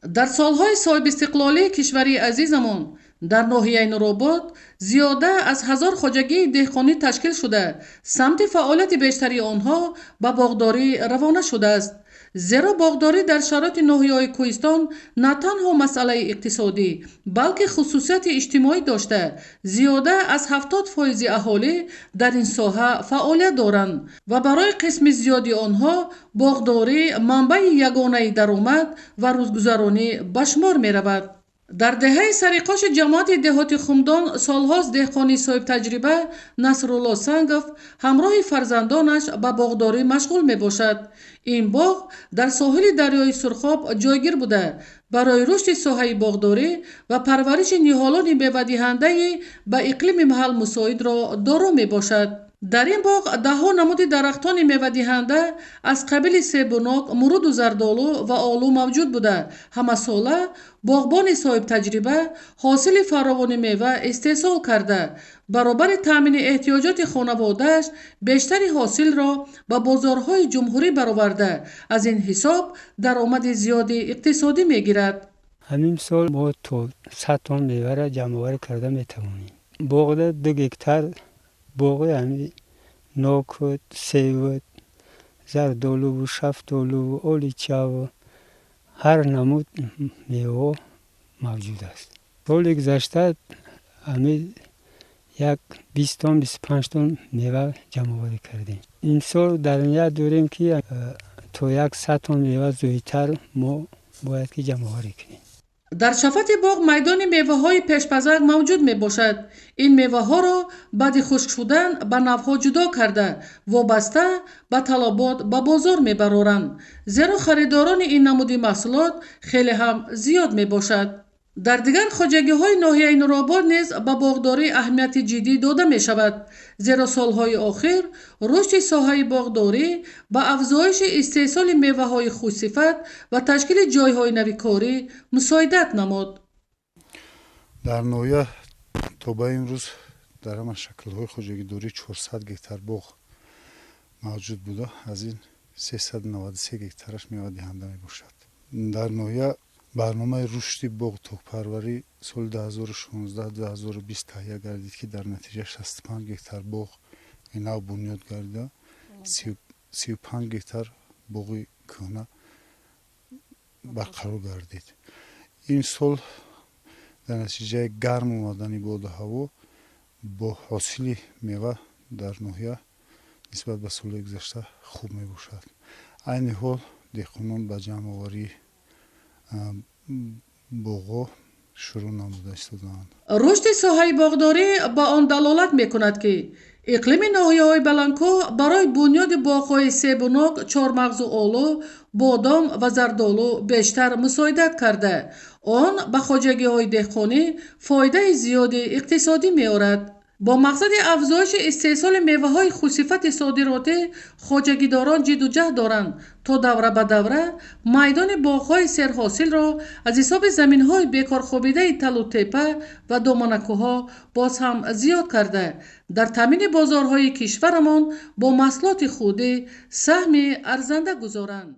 Дар солҳои соҳибистиқлолии кишвари азизамон дар ноҳияи Нуробод зиёда аз 1000 хоҷагии деҳқонӣ ташкил шуда, самти фаъолияти бештари онҳо ба боғдорӣ равона шудааст. Зеро боғдорӣ дар шароити ноҳияҳои кӯҳистон на танҳо масъалаи иқтисодӣ, балки хусусияти иҷтимоӣ дошта, зиёда аз 70% аҳолӣ дар ин соҳа фаъолият доранд ва барои қисми зиёди онҳо боғдорӣ манбаи ягонаи даромад ва рӯзгузаронӣ ба шумор меравад. Дар деҳаи Сариқоши ҷамоати деҳоти Хумдон солҳост деҳқони соҳибтаҷриба Насрулло Сангов ҳамроҳи фарзандонаш ба боғдорӣ машғул мебошад. Ин боғ дар соҳили дарёи Сурхоб ҷойгир буда, барои рушди соҳаи боғдорӣ ва парвариши ниҳолони мевадиҳандаи ба иқлими маҳал мусоидро доро мебошад. Дар ин боғ даҳҳо намуди дарахтони мевадиҳанда аз қабили себу нок, муруду зардолу ва олу мавҷуд буда, ҳамасола боғбони соҳибтаҷриба ҳосили фаровони мева истеҳсол карда, баробари таъмини эҳтиёҷоти хонаводааш бештари ҳосилро ба бозорҳои ҷумҳурӣ бароварда, аз ин ҳисоб даромади зиёди иқтисодӣ мегирад. Ҳамин сол мо то 100 тонн меваро ҷамъоварӣ карда метавонем. Боғда 2 гектар боғи ҳами ноку, севу, зардолуву, шафтолуву, оличаву ҳар намуд меваҳо мавҷуд аст. Соли гузашта ҳами як 20 тонн, 25 тонн мева ҷамъоварӣ кардем. Имсол дар ният дорем, ки то як 100 тонн мева зӯдтар мо бояд ки ҷамъоварӣ кунем. Дар шафати боғ майдони меваҳои пешпазак мавҷуд мебошад. Ин меваҳоро баъди хушк шудан ба навъҳо ҷудо карда, вобаста ба талабот ба бозор мебароранд, зеро харидорони ин намуди маҳсулот хеле ҳам зиёд мебошад. Дар дигар хоҷагиҳои ноҳияи Нуробод низ ба боғдорӣ аҳамияти ҷиддӣ дода мешавад, зеро солҳои охир рушди соҳаи боғдорӣ ба афзоиши истеҳсоли меваҳои хушсифат ва ташкили ҷойҳои нави корӣ мусоидат намуд. Дар ноҳия то ба имрӯз дар ҳама шаклҳои хоҷагидорӣ 400 гектар боғ мавҷуд буда, аз ин 393 гектараш мевадиҳанда мебошад. Дар ноҳия барномаи рушди боғ токпарварӣ соли 2016-2020 таҳия гардид, ки дар натиҷа 65 гектар боғ нав бунёд гардида, 35 гектар боғи кӯҳна барқарор гардид. Ин сол дар натиҷаи гарм омадани боду ҳаво бо ҳосили мева дар ноҳия нисбат ба соли гузашта хуб мебошад. Айни ҳол деҳқонон ба ҷамъоварии боғҳо шурӯъ намуда истодаанд. Рушди соҳаи боғдорӣ ба он далолат мекунад, ки иқлими ноҳияҳои баландкӯҳ барои бунёди боғҳои себу нок, чормағзу олу, бодом ва зардолу бештар мусоидат карда, он ба хоҷагиҳои деҳқонӣ фоидаи зиёди иқтисодӣ меорад. Бо мақсади афзоиши истеҳсоли меваҳои хушсифати содиротӣ хоҷагидорон ҷидду ҷаҳд доранд, то давра ба давра майдони боғҳои серҳосилро аз ҳисоби заминҳои бекорхобидаи талу тепа ва доманакӯҳҳо боз ҳам зиёд карда, дар таъмини бозорҳои кишварамон бо маҳсулоти худӣ саҳми арзанда гузоранд.